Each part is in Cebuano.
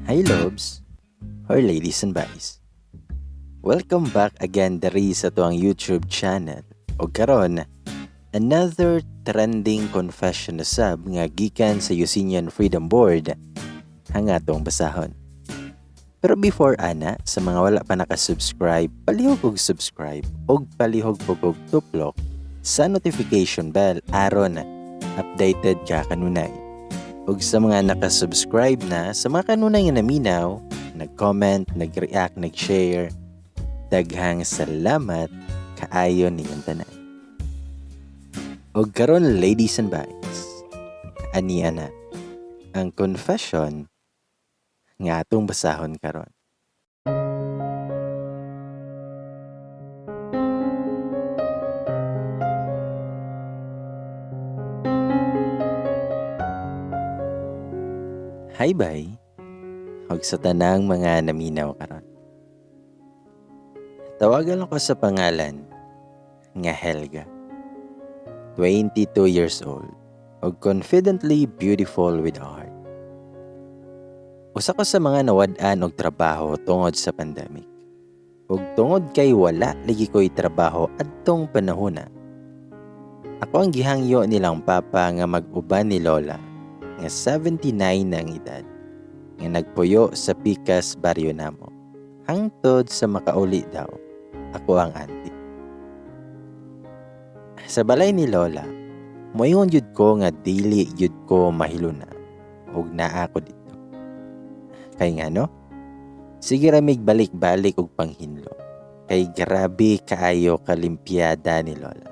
Hi loves, or ladies and boys. Welcome back again diri sa tuang YouTube channel. Og karon, another trending confession na sab nga gikan sa Usinian Freedom Board ang atong basahon. Pero before ana, sa mga wala pa nakasubscribe, palihog og subscribe og palihog pug og tuplok sa notification bell aron updated ka kanunay. Ug sa mga nakasubscribe na, sa mga kanunay nga naminaw, nag-comment, nag-react, nag-share, daghang salamat kaayo ninyong tanan. Og karon, ladies and boys, ania na ang confession nga atong basahon karon. Hi bye. Og sa tanang mga naminaw karon. Tawagan ko sa pangalan nga Helga. 22 years old og confidently beautiful with a heart. Usa ko sa mga nawad-an og trabaho tungod sa pandemic. Ug tungod kay wala lagi ko'y trabaho adtong panahona, ako ang gihangyo nilang papa nga mag-uban ni Lola nga 79 na ang edad nga nagpuyo sa pikas baryo namo. Hangtod sa makauli daw, ako ang auntie. Sa balay ni Lola, moingon jud ko nga dili jud ko mahiluna ug naa ko didto. Kay ngano? Sige ra mig balik-balik og panghinlo. Kay grabe kaayo kalimpyada ni Lola.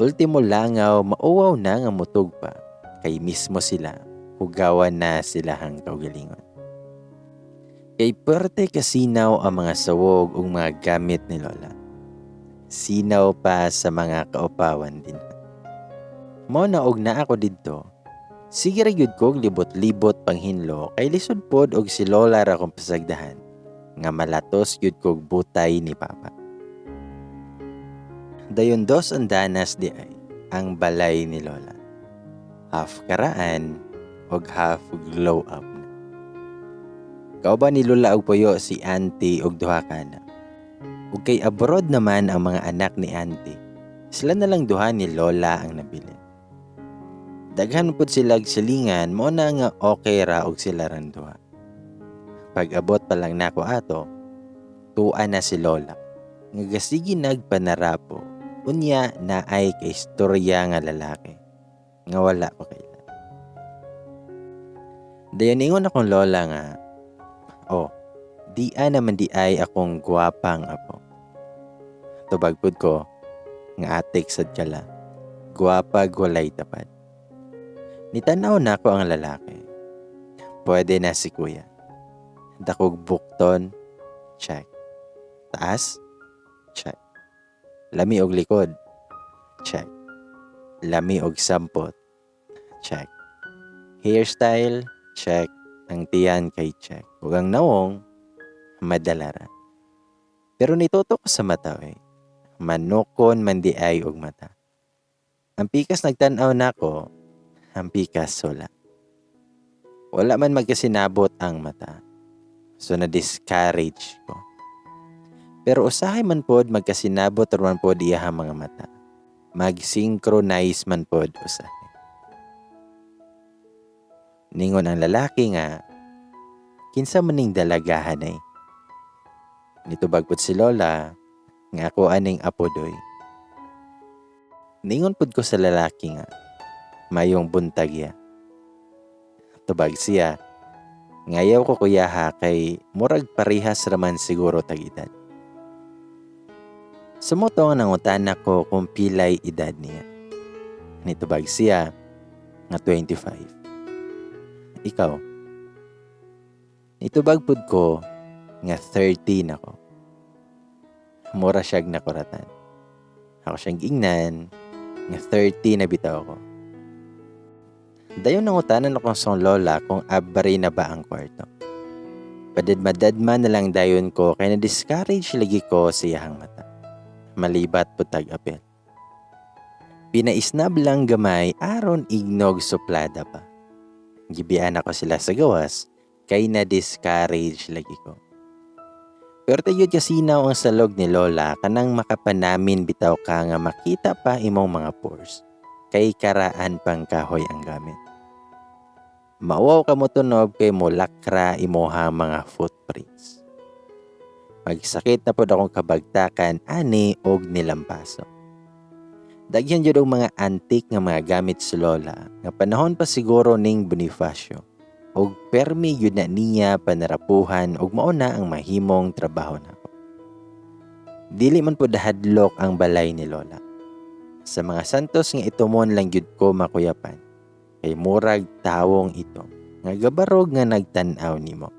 Ultimo langaw mauwaw na nga mutug pa kay mismo sila hugawan na silahang kaugalingon. Kay perte kasinaw ang mga sawog ug mga gamit ni Lola. Sinaw pa sa mga kaupawan din. Mao na og naa ko didto. Sige ra gyud kog libot-libot panghinlo kay lisod pod og si Lola ra akong pasagdahan nga malatos gyud kog butay ni Papa. Dayon dos andanas di ay ang balay ni Lola. Half karaan og half glow up na. Kauban ni Lola og puyo si auntie og duha ka anak. Ug kay abroad naman ang mga anak ni auntie, sila na lang duha ni Lola ang nabilin. Daghan pud sila silingan, mao na nga okay ra og sila rang duha. Pag-abot pa lang nako ato, tua na si Lola nga gasigi nagpanarapo, unya naay kay istorya nga lalaki nga wala ko kaila. Dayon ningon akong lola nga, oh, di a naman di ay akong gwapang apo. Tubag pud ko nga atik sad kala, gwapa walay tapad. Nitanaw na ako ang lalaki. Pwede na si kuya. Dakog bukton, check. Taas, check. Lami og likod, check. Lami og sampot, check. Hairstyle, check. Ang tiyan kay check. Ug ang nawong, madalara. Pero nituto ko sa mata eh. Manukon man di ay og mata. Ang pikas nagtan-aw nako, ang pikas wala. Wala man magkasinabot ang mata. So na-discourage ko. Pero usahay man pod magkasinabot man pod iyahang mga mata. Mag-synchronize man pod usahay. Ningon ang lalaki nga, kinsa man ning dalagahan ay. Nitubag pod si Lola, nga ako aning apo doy. Ningon pod ko sa lalaki nga, mayong buntag ya. Tubag siya, ngayaw ko kuyaha kay murag parihas raman siguro tag edad. Sumuto nga nangutana ko kung pilay edad niya. Nitubag siya nga 25. Ikaw? Nitubag pud ko nga 30 na ko. Mura siyag nakuratan. Ako siyang gingnan nga 30 na bitaw ko. Dayon nangutanan akong sa lola kung abri na ba ang kwarto. Padadmadadma na lang dayon ko kay na-discourage lagi ko sa iyahang mata. Malibat po tag-apel. Pinaisnab lang gamay aron ignog suplada pa. Gibian ako sila sa gawas Kay na-discourage lagi ko. Pero tayod kasinaw ang salog ni Lola kanang makapanamin bitaw ka nga makita pa imong mga pores. Kay karaan pang kahoy ang gamit. Mauwaw ka mo tunob kay molakra imuha mga footprints. Magsakit na pod akong kabagtakan ani og nilampaso. Daghan jud og mga antik nga mga gamit si Lola nga panahon pa siguro ning Bonifacio. Og permi yun na niya panarapuhan og mao na ang mahimong trabaho nako. Dili man pud hadlok ang balay ni Lola. Sa mga santos nga itumon lang gyud ko makuyapan. Kay murag tawong ito nga gabarog nga nagtan-aw nimo.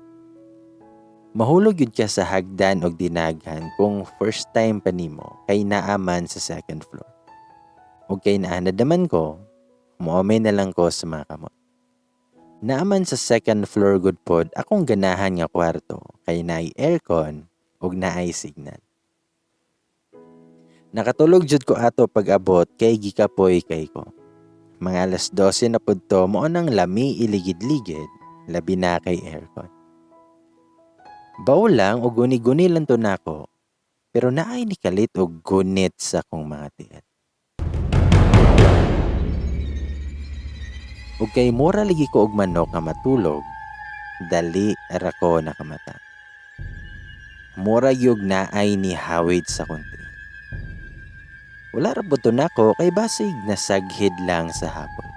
Mahulog gyud ka sa hagdan og dinaghan kung first time pa nimo kay naaman sa second floor. Og kay naanad naman ko, muamay na lang ko sa mga kamot. Naaman sa second floor gud pod akong ganahan nga kwarto kay naay aircon ug naay signal. Nakatulog jud ko ato pag-abot kay gikapoy kay ko. Mga 12:00 na pud to mao nang lami iligid-ligid labi na kay aircon. Baw lang og guni-guni lang to nako pero naay nikalit og gunit sa akong mga tiil. Ug kay mura lagi ko og manok nga matulog, dali ra ko nakamata. Mura gyud naay nihawid sa akong tiil. Wala ra pud to nako kay basig nasaghid lang sa hapon.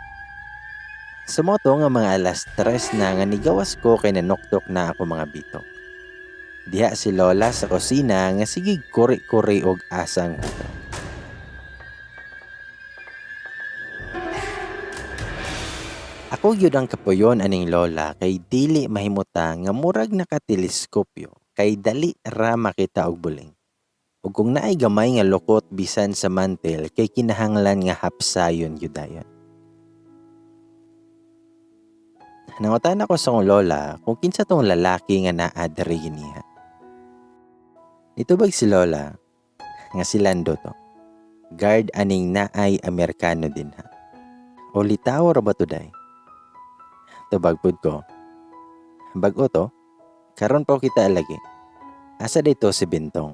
Sa moto nga mga 3:00 na nga nigawas ko kay nanuktok na ako mga bitok. Diha si Lola sa kusina nga sige kuri-kuri og asang hugaw. Ako gyud ang kapuyon aning Lola kay dili mahimuta nga murag nakateleskopyo kay dali ra makita og buling. Ug kung naay gamay nga lukot bisan sa mantel kay kinahanglan nga hapsayon gyud dayon. Nangutan ako sa akong lola kung kinsa tong lalaki nga naa diri giniha. Nitubag si Lola nga si Lando to. Guard aning naay Amerikano din ha. O litaw ra ba to day? Tubag pud ko. Bag-o to? Karon pa kita lagi. Asa dito si Bintong?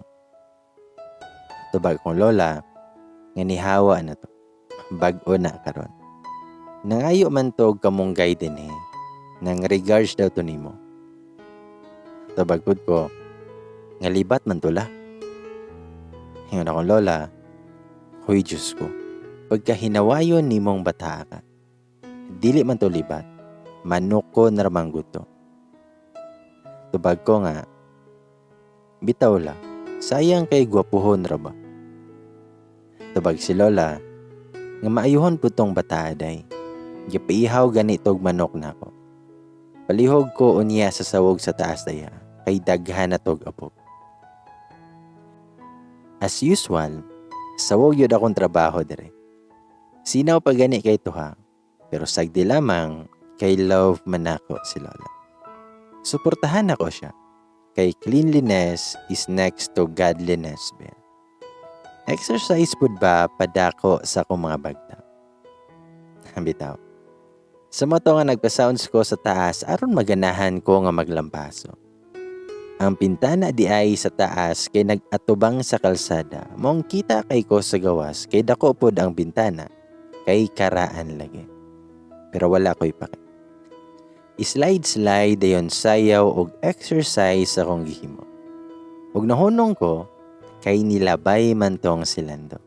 Tubag kong lola nga nihawa na to. Bag-o na karon. Nangayo man to og kamunggay din eh. Nang regards daw to nimo. Tubag pud ko nga libat man to la. Ingon akong lola, huy Diyos ko, pagkahinawayon nimong bata ka, dili man to libat, manuko na ramang guto. Tubag ko nga, bitaw la, sayang kay gwapuhon ra ba. Tubag si lola, nga maayuhon po tong bata day. Gipiihaw ganitog manok nako. Palihog ko unya sa sawog sa taas daya, kay daghan na tog apog. As usual, sawog yun akong trabaho dire. Sinaw pa gani kay tuha, pero sagdi lamang kay love man ako si Lola. Suportahan ako siya, kay cleanliness is next to godliness ba. Exercise pud ba padako sa akong mga bagta? Bitaw. Sa moto nga nagpa-sounds ko sa taas aron maganahan ko nga maglampaso. Ang pintana di ay sa taas kay nag-atubang sa kalsada. Mong kita kay ko sa gawas kay dako pod ang bintana kay karaan lagi. Pero wala ko'y pake. I-slide-slide dayon sayaw og exercise akong gihimo. Ug nahunong ko kay nilabay man tong si Lando.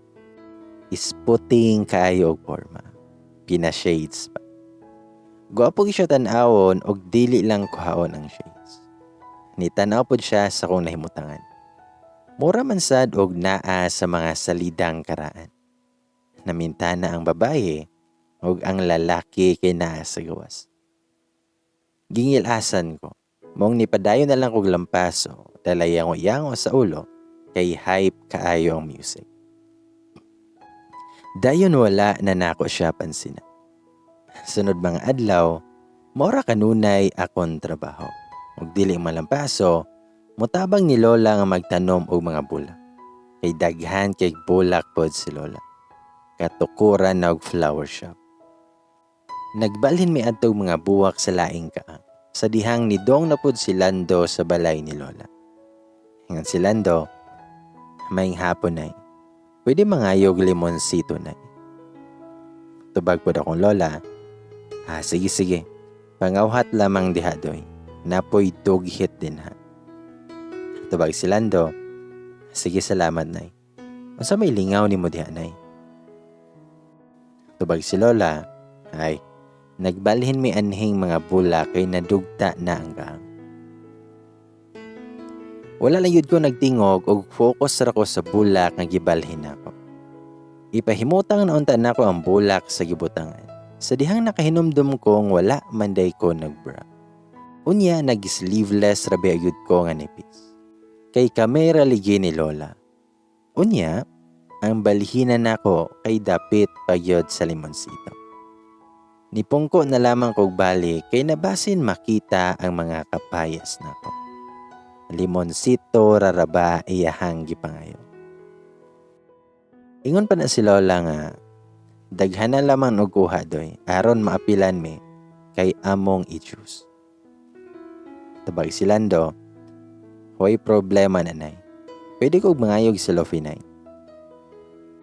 Isputing kaayo og porma. Pina-shades pa. Gwapo gyud siya tan-awon og dili lang kuhaon ang shades. Nitanaw pod siya sa akong nahimutangan. Mura man sad og naa sa mga salidang karaan. Namintana ang babaye ug ang lalaki kay naa sa gawas. Gingilasan ko. Mong nipadayon na lang kog lampaso, dalayango-yango sa ulo, kay hype kaayo ang music. Dayon wala na nako siya pansina. Sunod mga adlaw, mora kanunay akon trabaho. Ug dili malampaso, motabang ni Lola nga magtanom og mga bulak. Kay daghan kay bulak pod si Lola. Katukuran na og flower shop. Nagbalhin mi adtog mga buwak sa laing kaang. Sa dihang nidong na pud si Lando sa balay ni Lola. Ingon si Lando, "Maayong hapon, nay. Pwede mangayog limonsito, nay?" Tubag pod akong lola, "Ah, sige sige. Pangawhat lamang diha doy. Napoy dughit din ha." Tubag si Lando, "Sige, salamat, nay. Unsa may lingaw nimo diha, nay?" Tubag si Lola, "Ay, nagbalhin mi anhing mga bulak kay nadugta na ang gaang." Wala lang yun ko nagtingog og focus ra ko sa bulak nga gibalhin nako. Ipahimutang na unta nako ang bulak sa gibutangan. Sa dihang nakahinumdum kong wala manday ko nagbra. Unya nag-sleeveless ra ba gyud ko nga nipis. Kay kamera ligi ni Lola. Unya, ang balhinan nako kay dapit pa gyud sa limonsito. Nipungko na lamang kog balik kay nabasin makita ang mga kapayas nako. Limonsito raraba iyahang gipangayo. Ingon pa na si Lola nga daghanan lamang og kuha doy aron maapilan mi kay among i-juice. Tubag si Lando, "Hoy, problema nanay. Pwede kog mangayog si Lofi, nay."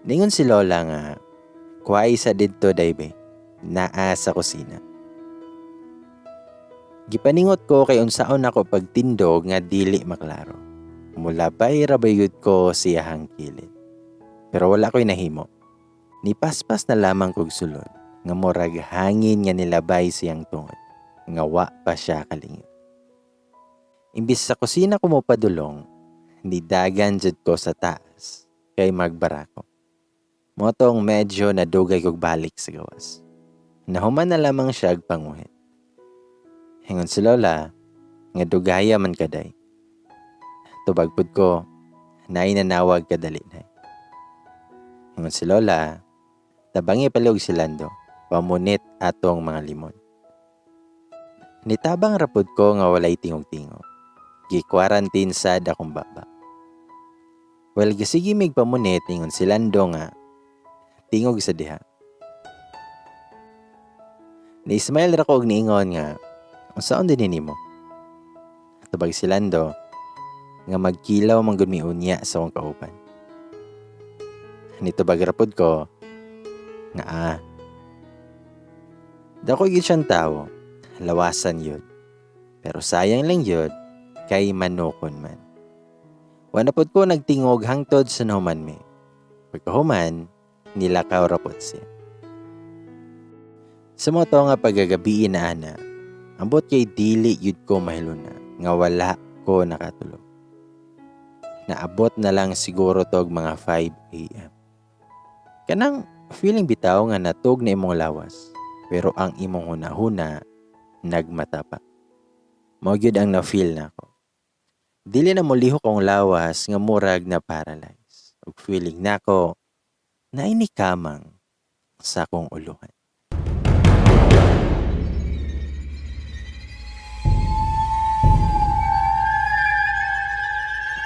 Ningon si Lola nga kuhay sa didto daybe naa sa kusina. Gipaningot ko kay unsaon ako pagtindog nga dili maklaro. Mulabay ra bayud ko siyahang kilid. Pero wala ko'y nahimo. Nipaspas na lamang kog sulod nga murag hangin nga nilabay siyang tungod nga wa pa siya kalingit. Imbis sa kusina ko mo padulong, nidagan jud ko sa taas kay magbarako. Motong medyo nadugay kog balik sa gawas. Nahuman na lamang siya og panguhit. Ingon si Lola, nga dugaya man kaday. Tubag pud ko, naay nanawag kadali, nay. Ingon si Lola, tabangi palihog si Lando, pamunit atong mga limon. Nitabang rapod ko nga walay tingog-tingog. Gi-quarantine sad akong baba. Well, gisige mig pamunit, ingon si Lando nga, tingog sa diha. Ni-smile ra ko og niingon nga, unsaon din nimo? Tubag si Lando, nga magkilaw man gud mi unya sa akong kauban. Nitubag ra pod ko, nga ah. Dako gyud siyang tawo, lawasan yun. Pero sayang lang yun, kay manukon man. Wala pod ko nagtingog hangtod sa nahuman mi. Pagkahuman, nilakaw ra pod siya. Sa mo to nga pagagabi na ana, ambot kay dili yud ko mahiluna nga wala ko nakatulog. Naabot na lang siguro tog mga 5 a.m. Kanang feeling bitaw nga natug na imong lawas, pero ang imong hunahuna nagmata pa. Mao gyud ang na-feel nako. Dili na molihok ang lawas nga murag na paralyze. Ug feeling nako naay nikamang sa akong uluhan.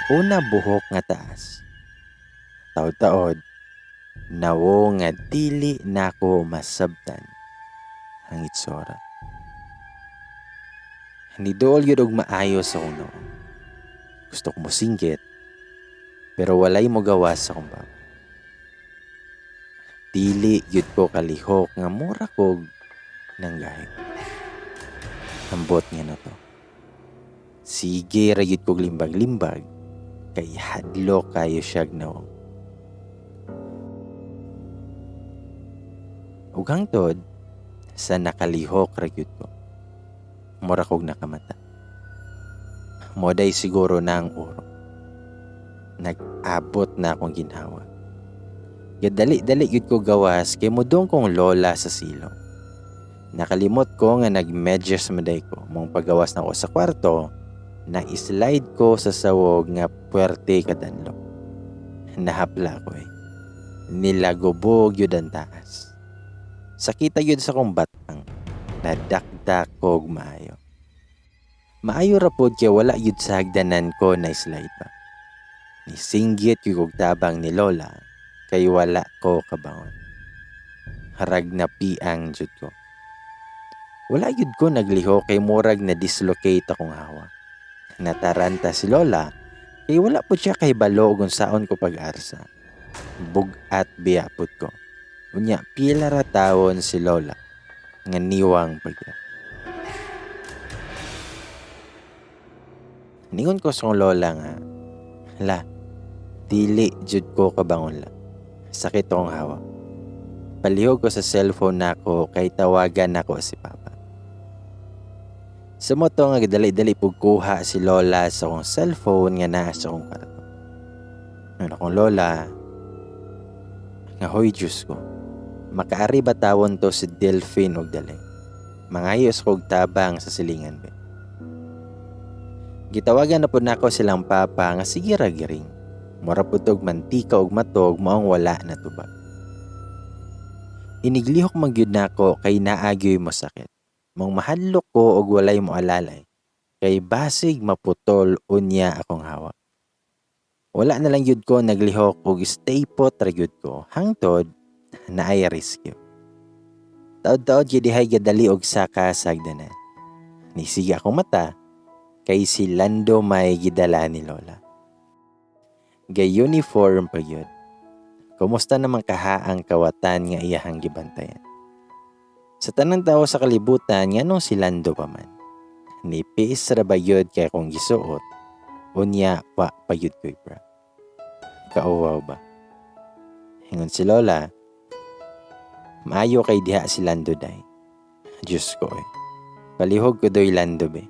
Una buhok nga taas. Taod-taod, nawo nga dili nako masabtan ang itsura. Nidool yun og maayo sa akong noo. Gusto ko mosinggit, pero walay mogawas sa akong baba. Dili yun ko kalihok nga mura kog nanggahi. Ambot nga na to. Sige ra yun kog limbag-limbag, kay hadlok kayo siyag nawong. Ug hangtod sa nakalihok ra gyud ko. Mura kog nakamata. Moday siguro na ang uro. Nag-abot na akong ginhawa. Gadali-dali gyud ko gawas kay modong kong lola sa silong. Nakalimot ko nga nagmedyas maday ko. Mong pagawas na ako sa kwarto, na-slide ko sa sawog nga puwerte kadanlo. Nahapla ko eh. Nilagobog yun ang taas. Sakita yun sa kong batang. Nadakdak kog maayo. Maayo ra pod kay wala yun sa hagdanan ko na slide pa. Nisinggit yun kog tabang ni Lola kay wala ko kabangon. Harag na piang jud ko. Wala gyud ko naglihok kay murag na dislocate akong hawa. Nataranta si Lola kay wala pud siya kahibalo og unsaon ko pag-arsa. Bug-at biya pud ko. Unya pila ra tawon si Lola nga niwang pagya. Ningon ko sa akong lola nga, "La, dili jud ko kabangon la. Sakit akong hawa. Palihog ko sa cellphone nako kay tawagan nako si Papa." Sa mao to nga dali-dali pug kuha si Lola sa akong cellphone nga naa sa akong kwarto. Ingon akong lola nga, "Hoy Diyos ko, makaari ba tawon to si Delphine og dali? Mangayo sa kog tabang sa silingan be." Gitawagan na pud nako silang papa nga sige ra giring. Mura pud tog mantika og matog maong wala na tubag. Iniglihok man gyud nako kay naa gyoy mosakit. Mong mahadlok ko og walay moalalay kay basig maputol unya akong hawa. Wala na lang gyud ko naglihok og stay put ra gyud ko hangtod naay rescue. Taod-taod gyud dihay gadali og saka sa hagdanan. Nisiga akong mata kay si Lando may gidala ni Lola. Ga-uniform pa gyud. Kumusta naman kaha ang kawatan nga iyahang gibantayan? Sa tanang tawo sa kalibutan, nganong si Lando pa man? Nipis ra ba gyud kay akong gisuot? Unya wa pa gyud ko'y bra. Kauwaw ba? Ingon si Lola, "Maayo kay diha si Lando day." Diyos ko eh. Palihog ko doy Lando be.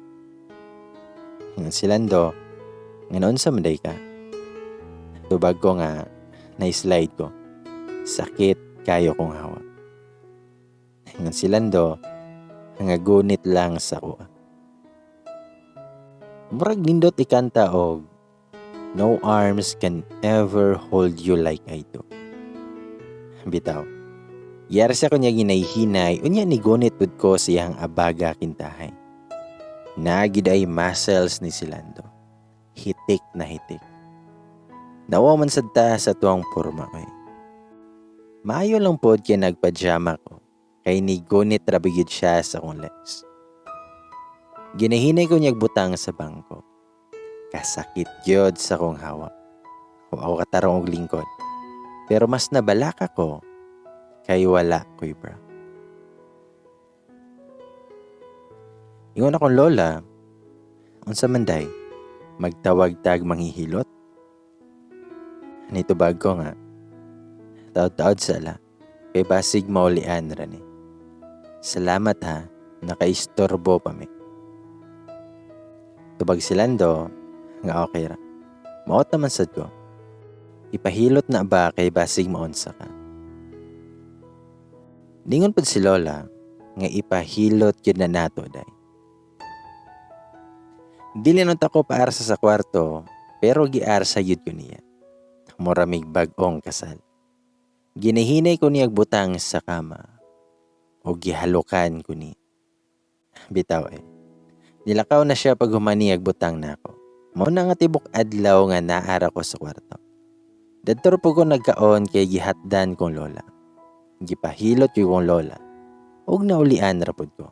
Ingon si Lando, "Nga unsa man day ka?" Tubag ko nga, na-slide ko. Sakit kayo kong hawa. Ingon si Lando, nga gunit lang sa kuha. Murag nindot ikanta og "No arms can ever hold you like I do." Bitaw. Yara siya ko niya ginayhinay, unya ni gunit pud ko siyang abaga kintahay. Naagid ay muscles ni si Lando. Hitik na hitik. Nawa man sad ta sa tuwang porma ko eh. Maayo lang pod kay nagpajama ko, kay ni gunit ra gyud siya sa akong legs. Ginahinay ko niyag butang sa bangko. Kasakit gyud sa akong hawa. Wa ako katarong og lingkod. Pero mas nabalaka ko kay wala ko'y bra. Ingon akong lola, "Unsa man day, magtawag-tag manghihilot?" Nitubag ko nga, "Taod-taod sala, kay basig maulian ra ni. Salamat ha, nakaistorbo pa mi." Tubag si Lando, nga okay ra. Maot naman sad ko. Ipahilot na ba kay basig maunsa ka? Ningon pud si Lola, nga ipahilot gyud na nato day. Dili nun ta ko paarsa sa kwarto, pero giarsa gyud ko niya. Muramig bag-ong kasal. Ginahinay ko niyag butang sa kama o gihalukan ko ni. Bitaw eh. Nilakaw na siya pag humaniyag butang nako. Mao na nga tibok adlaw nga naara ko sa kwarto. Dadto po ko nagkaon kay gihatdan kong lola. Gipahilot ko kong lola. Ug naulian ra pud ko.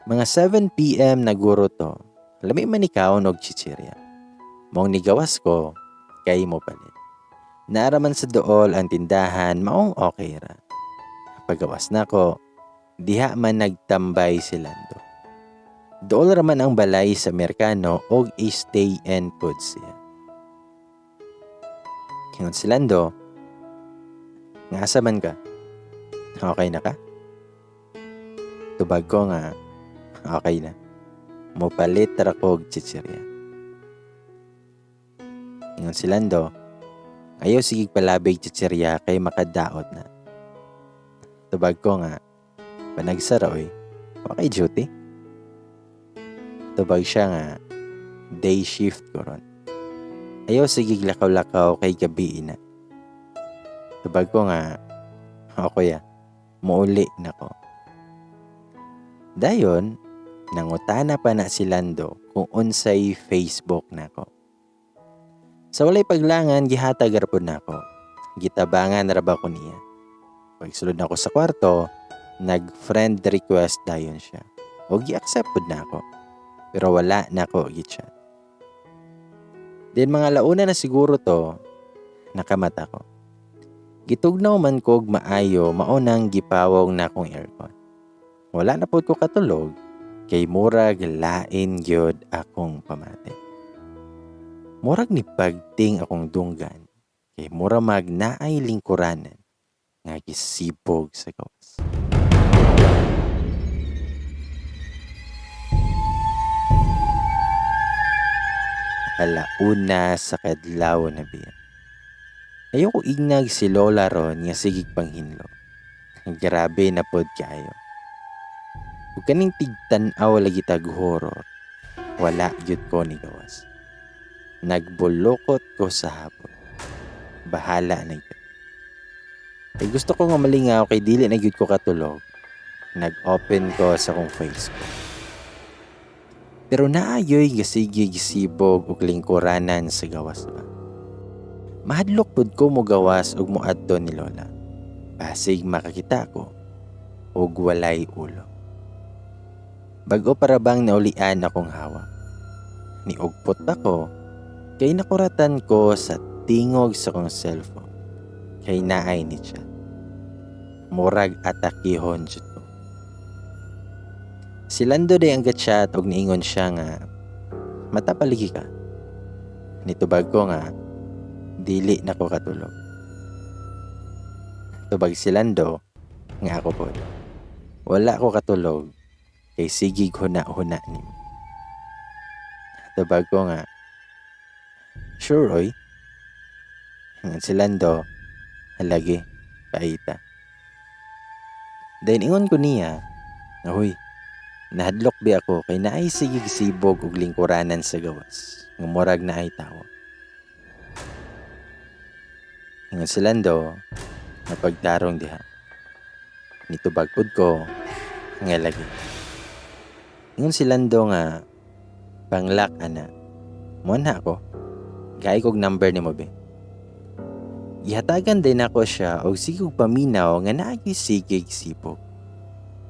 Mga 7 p.m. naguro to. Lami man ikaw og chichirya. Mong nigawas ko kay mo palit. Naaraman sa dool ang tindahan maong okay ra. Pagawas nako, diha man nagtambay si Lando. Dool ra man ang balay sa Amerikano og stay and pud siya. Ingon si Lando, "Nga asa man ka? Okay na ka?" Tubag ko nga, "Okay na. Mopalit ra kog chichirya." Ingon si Lando, "Ayaw sige palabig chichirya kay makadaot na." Tubag ko nga, "Panagsara oy, okay duty." Tubag siya nga, "Day shift ko ron. Ayaw sige lakaw-lakaw kay gabi na." Tubag ko nga, "O kuya, muuli na ko." Dayon, nangutana pa na si Lando kung unsay Facebook nako. Sa walay paglangan, gihatag ra pud nako. Gitabangan ra ba ko niya. Pagsulod nako sa kwarto, Nag-friend request dayon siya. O gi-accept pud na ako. Pero wala na ako gi-chat. Then mga launa na siguro to, nakamata ko. Gitugnaw man kog maayo mao nang gipawong na akong aircon. Wala na pud ko katulog kay murag lain gyud akong pamati. Murag ni pagting akong dunggan kay mura mag naay lingkuranan nga gisibog sa gawas. Alauna sa kadlaw na biya. Ayoko ignag si Lola ron nga sigig panghinlo. Grabe na pod kaayo. Ug kaning tigtan-aw lagi tag horror, wala gyud ko ni gawas. Nagbulokot ko sa hapon. Bahala na gyud. Kay gusto ko nga malingaw kay dili na gyud ko katulog. Nag-open ko sa akong Facebook. Pero naayoy gasigi gisibog og lingkuranan sa gawas ba. Mahadlok pud ko mogawas og moadto ni Lola. Basig makakita ko og walay ulo. Bag-o para bang naulian akong hawak. Niugpot ako kay nakuratan ko sa tingog sa akong cellphone. Kay naay ni siya. Murag atakihon jud ko. Si Lando day ang gatchat og niingon siya nga matapaligi ka. Nitubag ko nga dili na ko katulog. Tubag si Lando nga ako pod. Wala ko katulog kay sigig huna-huna nimo. Tubag ko nga sure oy. Ingon si Lando halagi paita. Dayon ingon ko niya, ahoy, nahadlok bi ako kay naay sigig sibog og lingkuranan sa gawas nga murag naay tawo. Ingon si Lando, napagtarong diha. Nitubag pud ko nga lagi. Ingon si Lando nga panglak ana. Muanha ako. Gay kog number nimo be. Gihatagan din ako siya og sigog paminaw nga naagi sigig sibog.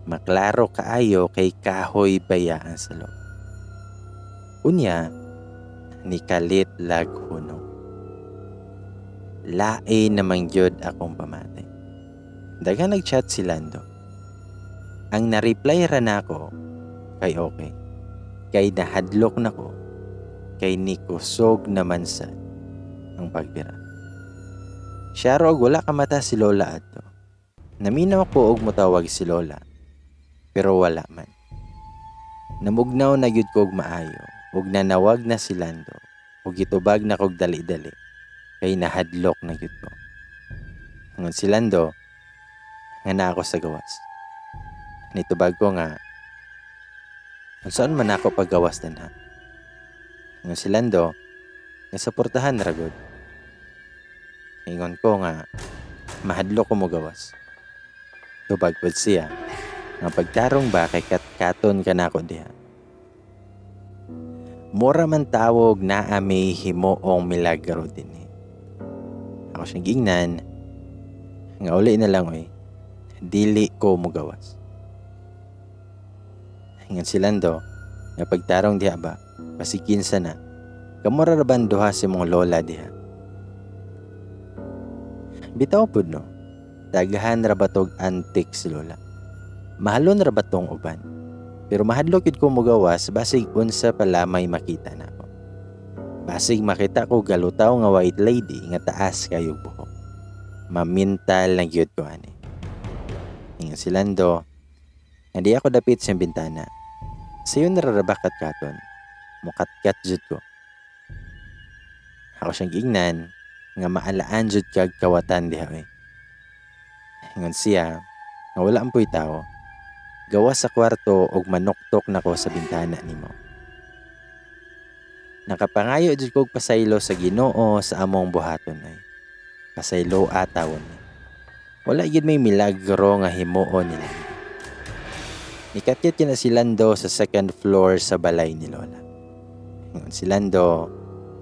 Maklaro kaayo kay kahoy baya ang salog. Unya, nikalit lag hunong. Lain namang gyud akong pamati. Daghang nag-chat si Lando. Ang na-reply ra nako kay okay. Kay nahadlok nako kay nikusog naman sa ang pagbira. Siya og wala ka mata si Lola adto. Naminaw ko og motawag si Lola, pero wala man. Namugnaw na gyud ko og maayo ug nanawag na si Lando ug gitubag na kog dali-dali kay nahadlok na gyud ko. Ngon si Lando nga naa ako sa gawas. Nitubag ko nga unsaon man ako paggawas danha. Ngon si Lando nga suportahan ra gud. Ingon ko nga mahadlok ko mogawas. Tubag pud siya nga pagtarong ba kay katkaton ka nako diha. Mura man tawog naa may himuong milagro dinhi. Ako siyang giingnan nga uli na lang oy, dili ko mogawas. Ingon si Lando nga pagtarong diha ba, pasikinsa na. Kamura ra ban duha si mong lola diha. Bitaw pud no, daghan ra ba tog antik si lola. Mahalon ra ba tong uban? Pero mahadlok gyud ko mogawas basig unsa pala may makita nako. Basig makita ko galutaw nga white lady nga taas kayog buhok. Mamintal na gyud ko ani. Ingon si Lando nga di ako dapit sa bintana. Sayo nararaba katkaton. Mukatkat jud ko. Ako siyang giingnan nga maalaan jud kag kawatan diha oy. Ingon siya nga wala ampoy tawo. Gawas sa kwarto og manuktok nako sa bintana nimo. Nakapangayo jud kog pasaylo sa Ginoo sa among buhaton ay. Pasaylo atawon ni. Wala gyud may milagro nga himuon nila. Nikatyat na si Lando sa second floor sa balay ni Lola. Ingon si Lando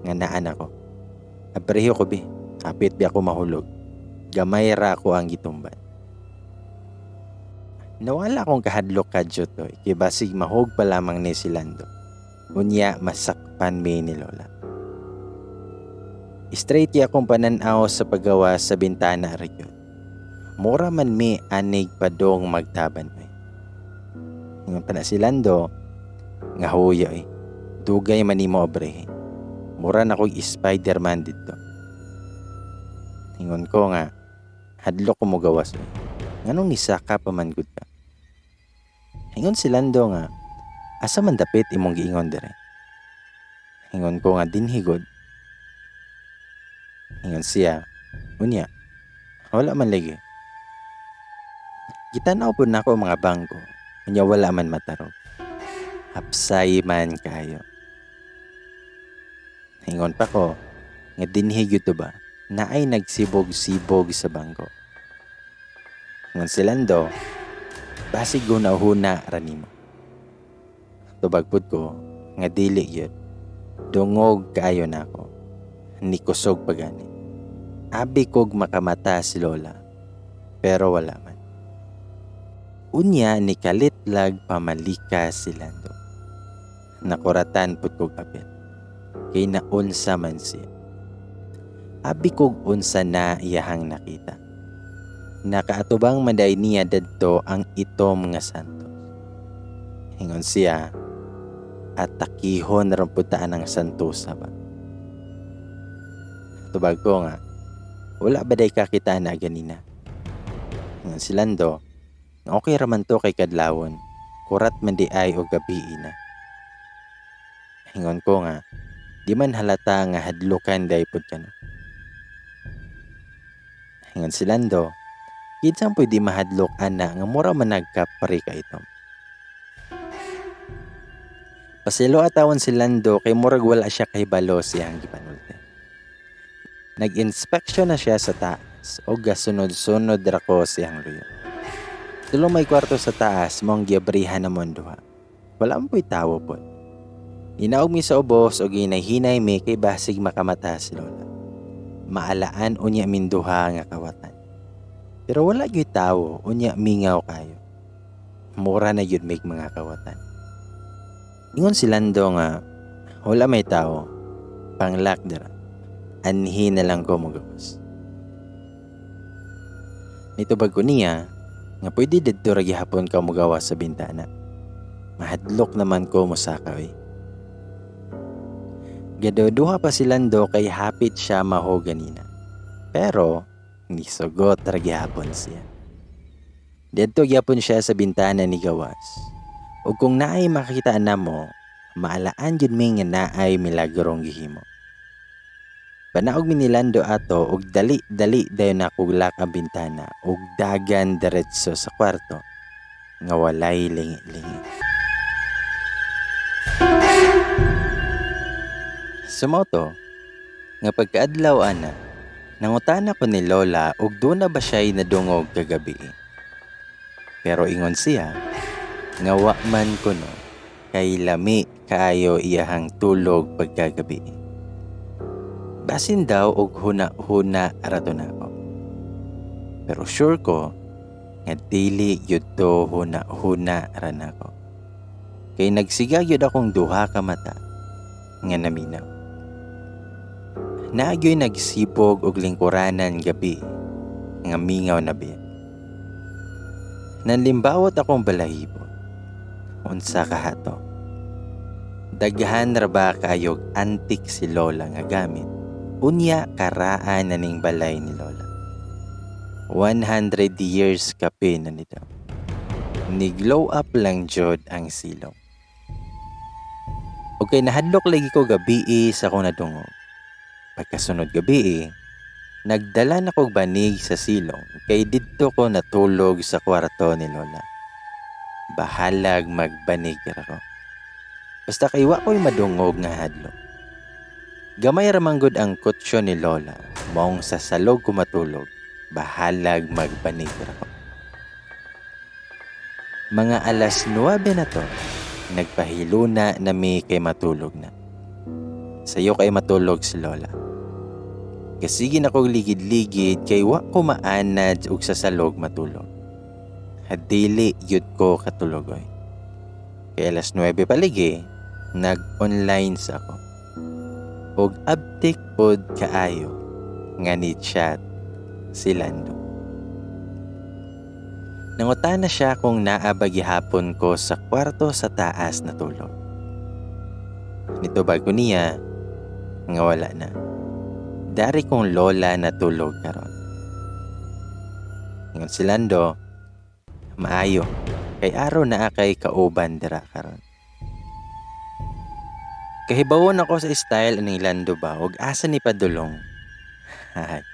nga naan ako. Apreho ko bi, hapit bi ako mahulog. Gamay ra ako ang gitumban. Nawala akong kahadlok kadyo to, kay basig mahog pa lamang ni si Lando. Unya masakpan mi ni Lola. Straight ya akong pananaw sa paggawa sa bintana ra gyud. Mura man mi anig padong magtaban oy. Ingon pa na si Lando, nga huya oy. Dugay man nimo obrehe. Mura na ko'g Spider-Man didto. Ingon ko nga, hadlok ko mogawas oy. Nganong nisaka pa man gud ka? Ingon si Lando nga, asa man dapit imong giingon dire? Ingon ko nga dinhi gud. Ingon siya, unya, wala man lagi. Gitanaw po nako ang mga bangko, unya wala man matarog. Hapsay man kayo. Ingon pa ko, nga dinhi gyud to ba, naay nagsibog-sibog sa bangko. Ingon si Lando, basig huna-huna ra nimo. Tubag pud ko, nga dili gyud. Dungog kaayo nako. Nikusog pa gani. Abi kog makamata si Lola, pero wala man. Unya ni kalitlag pamalika si Lando. Nakuratan pud kog apil. Kay naunsa man siya. Abi kog unsa na iyahang nakita. Nakaatubang maday niya dadto ang itom nga santos. Ingon siya, at takihon ron pud taan ang santosa ba. Tubag ko nga, wala ba day kakita na ganina? Ingon si Lando, nga okay raman to kay kadlawon, kurat man di ay o gabi na. Ingon ko nga, di man halata nga hadlukan day pud kano. Ingon si Lando, kinsang pwede mahadlok ana nga mura man nagkapre ka itom. Paselo atawan si Lando kay murag wala siya kahibalo siyang gipanulti. Nag-inspeksyon na siya sa taas o gasunod-sunod ra ko siyang luyo. Tulo may kwarto sa taas mong giabrihan na mon duha. Wala mo po'y tawo pod. Inaog mi sa ubos o ginay-hinay mi kay basig makamata si Lola. Maalaan unya min duha nga kawatan. Pero wala gyud tawo unya mingaw kayo. Mura na gyud mig mga kawatan. Ingon si Lando nga wala may tawo, panglock dira. Anhi na lang ko mogawas. Nitubag ko niya nga pwede didto ra gihapon ka mogawas sa bintana. Mahadlok naman ko mosaka oy. Gaduduha pa si Lando kay hapit siya maho ganina. Pero nisugot ra gihapon siya. Didto gihapon siya sa bintana ni gawas. Ug kung naay makakita namo, maalaan jud mi nga naay milagrong gihimo. Panaog mi ni Lando ato og dali-dali dayon nakuglock ang bintana ug dagan diretso sa kwarto nga walay lingi-lingi. Sumoto nga pagkaadlaw ana, nangutana ko ni Lola og doon na ba siya'y nadungog kagabi. Pero ingon siya nga wa man kuno kay lami kaayo iyahang tulog pagkagabi. Basin daw og huna-huna rato nako. Pero sure ko nga dili gyud to huna-huna ra nako. Kay nagsiga gyud akong duha ka mata nga naminaw. Naagyoy nagsibog og lingkuranan gabi nga mingaw na biya. Nanlimbawot akong balahibo. Unsa ka hato? Daghan ra ba kaayog antik si Lola nga gamit? Unya karaan na ning balay ni Lola. 100 years kape na nito. Ni-glow up lang jud ang silong. Okay, nahadlok lagi ko gabi sa akong nadungog. Pagkasunod gabi, nagdala na kog banig sa silong kay didto ko natulog sa kwarto ni Lola. Bahalag magbanig ra ko. Basta kay wa ko'y madungog nga hadlok. Gamay ra man gud ang kutsyon ni Lola, maong sa salog ko matulog, bahalag magbanig ra ko. Mga 9:00 na to, nagpahiluna na mi kay matulog na. Sayo kay matulog si Lola. Kasige na kog ligid-ligid kay wa ko maanad og sa salog matulog. Dili gyud ko katulogoy. Kay alas 9 paligi, nag-online sa ako. Og abtik pod kaayo nga ni chat si Lando. Nangutana siya kung naa ba gihapon ko sa kwarto sa taas na tulog. Nitubag ko niya nga wala na. Dari kong lola natulog karon. Ingon si Lando, maayo kay araw na kay kauban dira karon. Kahibawon ako sa style aning Lando ba og asa ni padulong. Hay.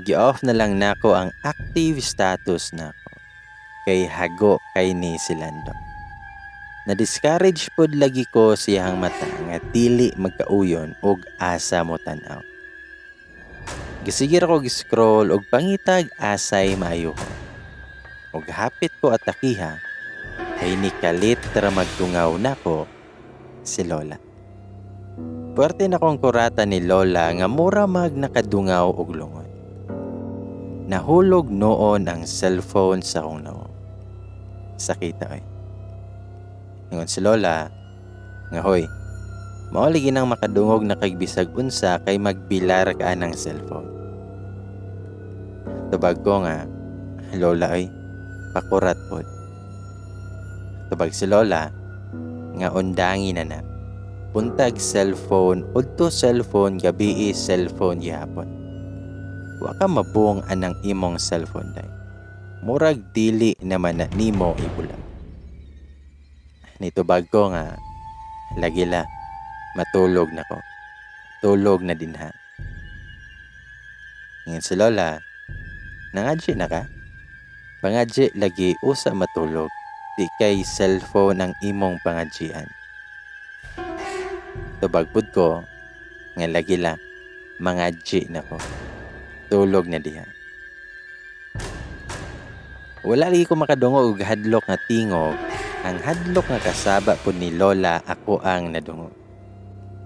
Gi-off na lang nako ang active status nako kay hago kay ni si Lando. Na-discourage pod lagi ko siyang mata nga dili magkauyon og asa mo tan-aw. Gisigir ako gi-scroll og pangitag asay maayuhon. Og hapit ko atakiha kay nikalit ra magtungaw nako si Lola. Puwerte na kong kurata ni Lola nga mura mag nakadungaw og lungon. Nahulog noon ang cellphone sa akong nawong. Sakita ay. Ingon si Lola nga hoy, mao lagi nang makadungog na kag bisag unsa kay magbilar ka ng cellphone. Tubag ko nga, Lola ay, pakurat pod. Tubag si Lola nga undangi na na. Buntag cellphone, udto cellphone, gabii cellphone gihapon. Wa ka mabuong anang imong cellphone day. Murag dili naman na nimo ibulag. Nitubag ko nga, lagi la, matulog na ko. Tulog na din ha. Ingon si Lola, nangadji na ka? Pangadji lagi usa matulog, di kay cellphone ang imong pangadjian. Tubag pud ko, nga lagi la, mangadji na ko. Tulog na diha. Wala lagi ko makadungog og hadlok nga tingog. Ang hadlok nga kasaba pud ni Lola ako ang nadungog.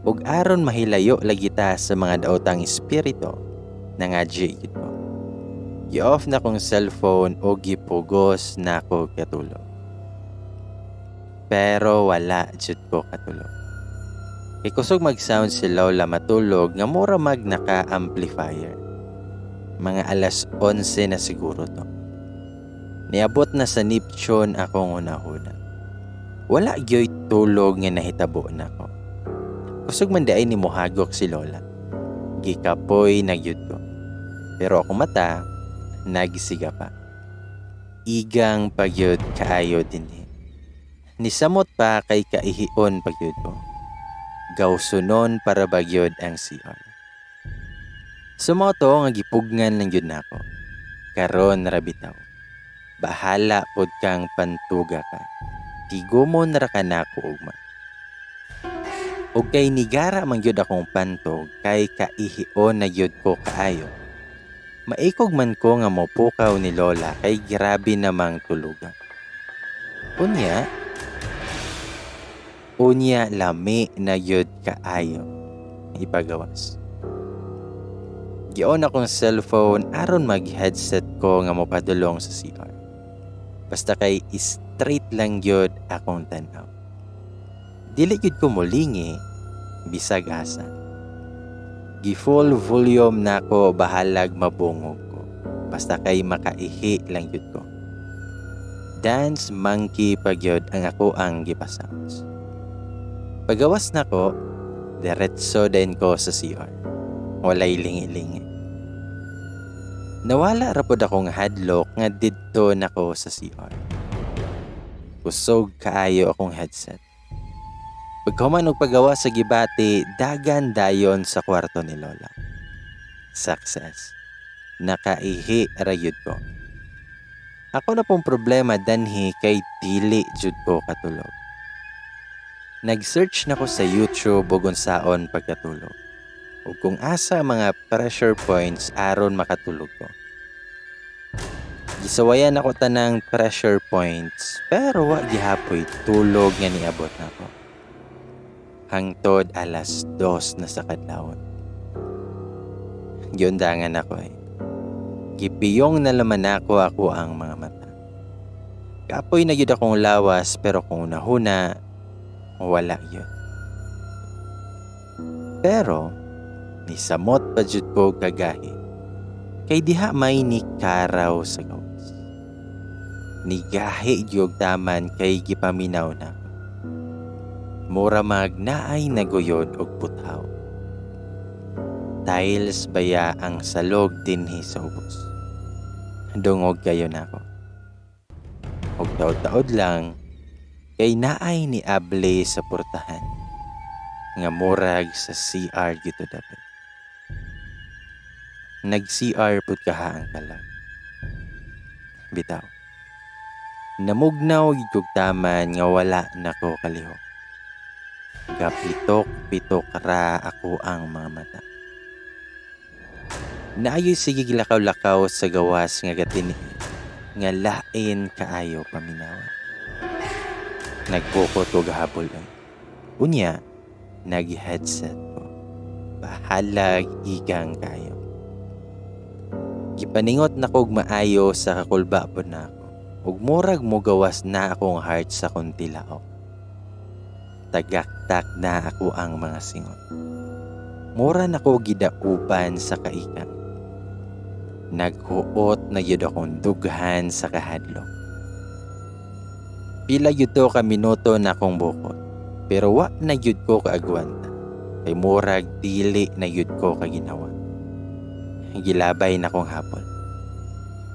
Ug aron mahilayo lagi ta sa mga daotang espiritu, nangadji gyud ko. Gi-off na kong cellphone o gipugos na ko katulog. Pero wala jud ko katulog. Kay kusog mag-sound si Lola matulog nga mura mag naka-amplifier. Mga alas 11 na siguro to. Niabot na sa Neptune akong hunahuna. Wala gyoy tulog nga nahitabo nako. Kusog man di ay ni mohagok si Lola. Gikapoy na gyud ko. Pero akong mata, nagsiga pa. Igang pagyud kaayo dinhi. Nisamot pa kay kaihion pagyud ko. Gawsunon para bagyod ang CR. Sumoto nga gipugngan lang gyud nako. Karon ra bitaw. Bahala pod kang pantuga ka. Tigumon ra ka nako ugma. Og kay nigara man gyud akong pantog kay kaihion na gyud ko kaayo. Maikog man ko nga mopukaw ni Lola kay grabe namang tulugan. Unya, unya lami na gyud kaayo ipagawas. Gion akong cellphone aron mag-headset ko nga mopadulong sa CR. Basta kay straight lang gyud akong tan-aw. Dili gyud ko molingi bisag asa. Gi-full volume nako bahalag mabungog ko. Basta kay makaihi lang gyud ko. Dance monkey pa gyud ang ako ang gipasounds. Pagawas nako, diretso din ko sa CR. Walay lingi-lingi. Nawala ra pod akong hadlok nga didto nako sa CR. Kusog kaayo akong headset. Pagkahuman og pagawa sa gibati, dagan dayon sa kwarto ni Lola. Success. Nakaihi ra gyud ko. Ako na pong problema danhi kay dili jud ko katulog. Nag-search na ko sa YouTube og unsaon pagkatulog. Ug kung asa mga pressure points aron makatulog ko. Gisawayan ako tanang pressure points pero wa gihapoy tulog nga niabot nako. Hangtod alas 2 na sa kadlawon. Giundangan ako eh. Gipiyong na laman ako ako ang mga mata. Kapoy na gyud akong lawas pero kung nahuna, wala gyud. Pero nisamot pa jud ko kagahi kay diha may nikaraw sa gawas. Nigahi gyud taman kay gipaminaw na. Mura mag naay naguyod og puthaw. Tiles baya ang salog dinhi sa ubos. Dungog kayo nako. Og taod-taod lang kay naay ni able sa portahan nga murag sa CR gito dapat. Nag-CR pud kaha ang kalag. Bitaw. Namugnaw gid kog taman nga wala nako kalihok. Gapitok-pitok ra ako ang mga mata. Naayoy sige lakaw-lakaw sa gawas nga gatini nga lain kaayo paminawan. Nagbukot og habol ay. Unya, nag-headset ko. Bahalag igang kayo. Gipaningot na kog maayo sa kakulba po na ako. Ug murag mogawas na akong heart sa kuntilaok. Tagaktak na ako ang mga singot. Mura na ko gidaupan sa kaikang. Naghuot na gyud akong dughan sa kahadlok. Pila gyud to ka minuto na akong bukot, pero wa na gyud ko kaagwanta. Kay murag dili na gyud ko kaginawa. Gilabay na kong hapon.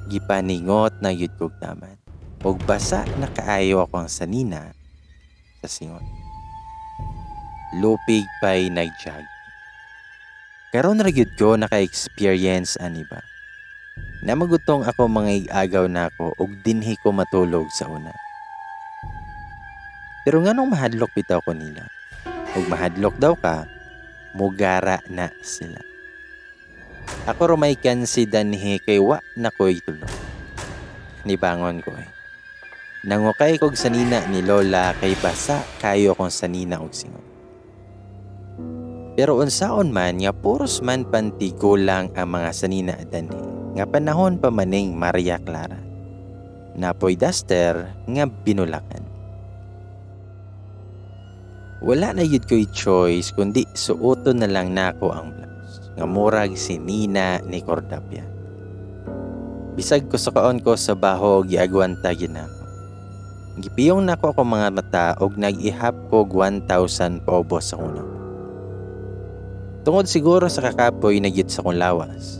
Gipaningot na gyud kog taman. Ug basa na kaayo ako ang sanina sa singot. Lupig pa'y nagjag. Karon ra gyud ko naka-experience ani ba. Namagutong ako mga igagaw nako ug dinhi ko matulog sa una. Pero nganong mahadlok bitaw ko nila? Ug mahadlok daw ka, mugara na sila. Ako ra may kansi danhi kay wa na ko'y tulog. Nibangon ko eh. Nangukay kog sanina ni Lola kay basa kayo kong sanina og singot. Pero unsaon man nga puros man pantigulang ang mga sanina danhi nga panahon pa maning Maria Clara. Napoy duster nga binulakan. Wala na yun ko'y choice kundi suoton na lang nako ang blouse nga murag si Nina ni Cordapia. Bisag ko sukaon ko sa baho giagwanta gyud nako. Gipiyong nako ako mga mata og nag-ihap ko 1,000 paubos sa una. Tungod siguro sa kakapoy na gyud sa kong lawas,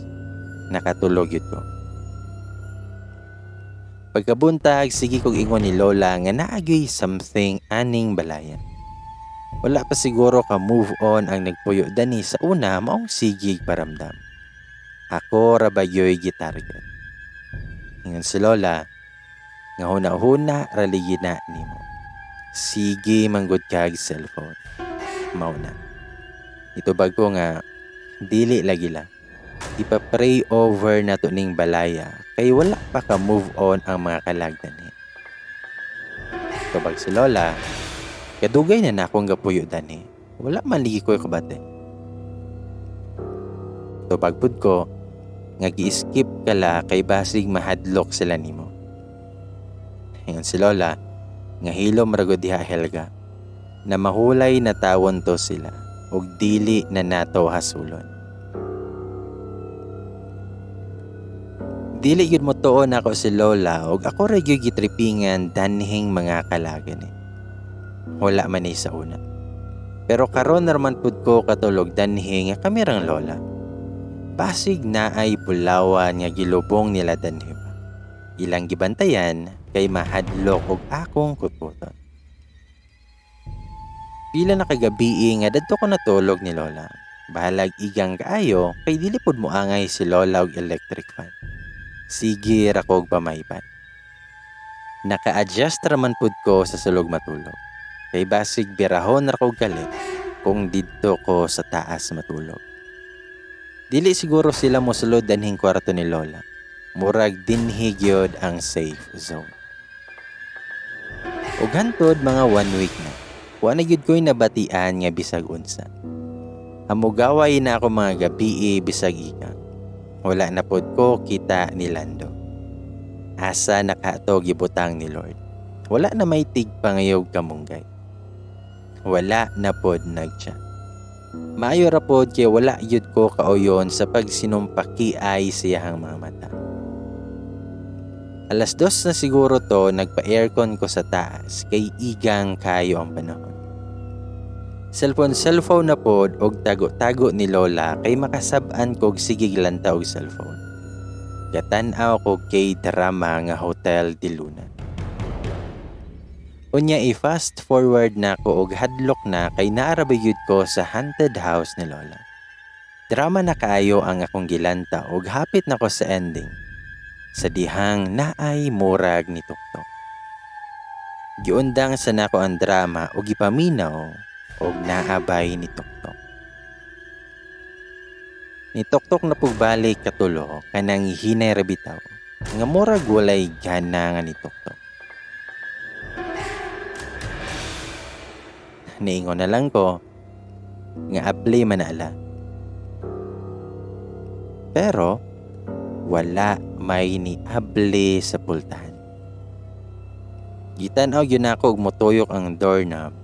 nakatulog gyud ko. Pagkabuntag, sige kog ingon ni Lola nga naagyoy something aning balayan. Wala pa siguro ka move on ang nagpuyo dani sa una maong sige paramdam. Ako ra ba yo'y gitarget. Ingon si Lola, nga huna-huna raligi na nimo. Sige manggod kag cellphone. Mao na. Itubag ko nga dili lagi la. Ipa-pray over na to ning balaya kay wala pa ka move on ang mga kalag dani. Tubag si Lola, kadugay na na akong gapuyo dani. Wala man ligi ko'y kabate. Tubag pud ko nga gi-skip kala kay basig mahadlok sila nimo. Ingon si Lola nga hilom ra gud diha Helga na mahulay na tawon to sila ug dili na nato hasulon. Dili gyud mo tuon ako si Lola ug ako ra gyud gitripingan danhing mga kalagan eh. Wala man ni sa una. Pero karon ra man pud ko katulog danhi nga kami rang Lola. Basig na ay bulawan nga gilubong nila danhi ba. Ilang gibantayan kay mahadlok og akong kutkuton. Pila na kagabi nga dadto ko natulog ni Lola. Bahalag igang kaayo kay dili pud moangay si Lola og electric fan. Sige ra kog pamaypay. Naka-adjust ra man pud ko sa sulog matulog. Kay basig birahon ra kog kalit kung didto ko sa taas matulog. Dili siguro sila mosulod danhing kwarto ni Lola. Murag dinhi gyud ang safe zone. Ug hantod mga 1 week na, wa na gyud ko'y nabatian nga bisag unsa. Hamugaway na ako mga gabii bisag ika. Wala na pod ko kita ni Lando. Asa na kato gibutang ni Lord. Wala na may tigpangayog kamunggay. Wala na pod nagchat. Maayo ra pod kay wala yud ko kauyon sa pagsinumpaki ay siyahang mga mata. 2:00 na siguro to, nagpa-aircon ko sa taas kay igang kayo ang panahon. Cellphone-cellphone na pod og tago-tago ni Lola kay makasab-an kog sigig lanta og cellphone. Gatan-aw ko kay drama nga Hotel de Luna. Unya i-fast forward na ko og hadlok na kay naarabay gyud ko sa haunted house ni Lola. Drama na kaayo ang akong gilanta og hapit na ko sa ending. Sa dihang naay murag ni tuktok. Giundang sa nako ang drama og gipaminaw og naabay ni tuktok. Ni tuktok na pugbalik katulo kanang hinay ra bitaw nga murag walay gana nga ni tuktok. Niingon na lang ko nga abli man ala. Pero wala may niabli sa pultahan. Gitan-aw gyud nako og motuyok ang doorknob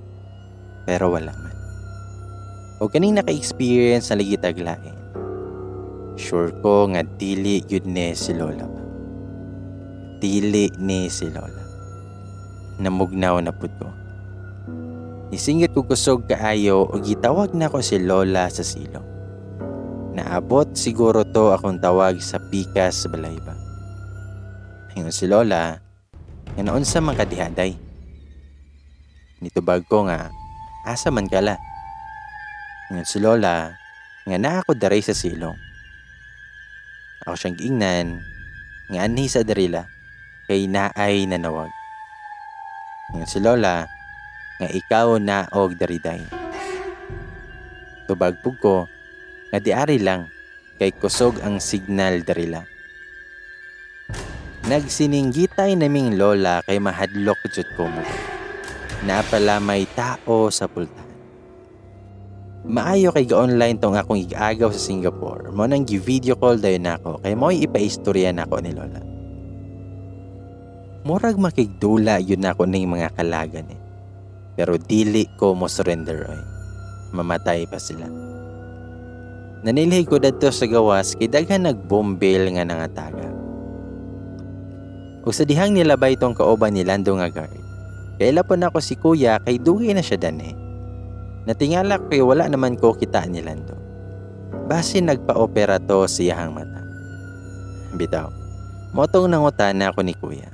pero wala man. Og kaning naka-experience na lagi taglain. Sure ko nga dili gyud ni si Lola ba. Dili ni si Lola. Namugnaw na pud ko. Nisingit ko kusog kaayo og gitawag nako si Lola sa silong. Naabot siguro to akong tawag sa pikas sa balay ba. Ingon si Lola nga naunsa man kadihaday. Nitubag ko nga asa man kala. Ingon si Lola nga naa ko daray sa silong. Ako siyang giingnan nga anhi sa darila kay naay nanawag. Ingon si Lola nga ikaw na og dariday. Tubag pug ko nga diari lang kay kusog ang signal darila. Nagsininggitay naming Lola kay mahadlok jud ko mo. Naa pala may tao sa pultahan. Maayo kay ga-online tong akong igagaw sa Singapore. Mao nang gi-video call dayon nako kay mo'y ipaistorya nako ni Lola. Murag makigdula yun nako ning mga kalagan eh. Pero dili ko mo surrender oy. Mamatay pa sila. Nanilhig ko dadto sa gawas kay daghan nagbombil nga nangataga. Ug sa dihang nilabay tong kauban ni Lando nga guard. Kaila po nako si kuya kay dugay na siya danhi. Natingala kay wala naman ko kita ni Lando. Basi nagpa-opera to siyahang mata. Bitaw, motong nangutana ko ni kuya.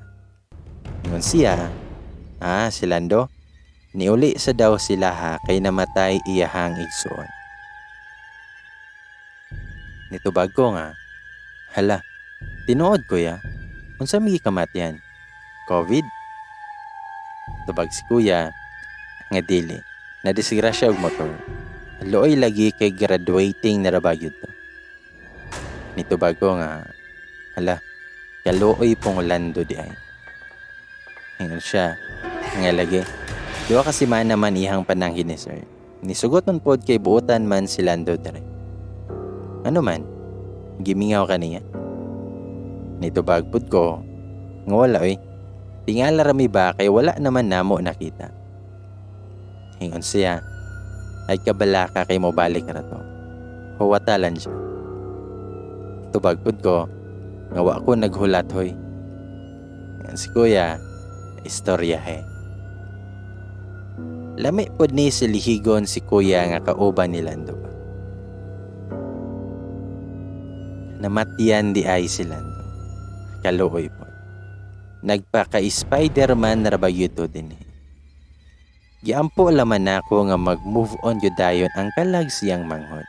Ingon siya, si Lando, niuli sa daw sila ha kay namatay iyahang igsuon. Nitubag ko nga, hala, tinuod kuya, unsa may kamatyan? COVID? Tubag si kuya, nga dili, nadisgrasya og motor. Luoy lagi kay graduating na ra gyud to. Nitubag ko nga, hala, kaluoy pong Lando di ay. Ingon siya, nga lagi, 2 ka semana man iyang pananghin ni sir. Nisugot man pod kay buotan man si Lando dire. Ano man, gimingaw ka niya. Nitubag pod ko, nga wala oy. Tingala rami ba kay wala naman namo nakita. Ingon siya, ay kabala ka kay mobalik ra to. Huwatalan siya. Tubag pod ko, nga wa ko naghulat hoy. Ingon si kuya, istorya he. Lami pod ni silihigon si kuya nga kauban ni Lando ba. Namatyan di ay si Lando. Kaluoy pod. Nagpaka-Spider-Man na ba yun to din eh. Giampo laman nako nga mag-move on yun dayon ang kalag siyang manghod.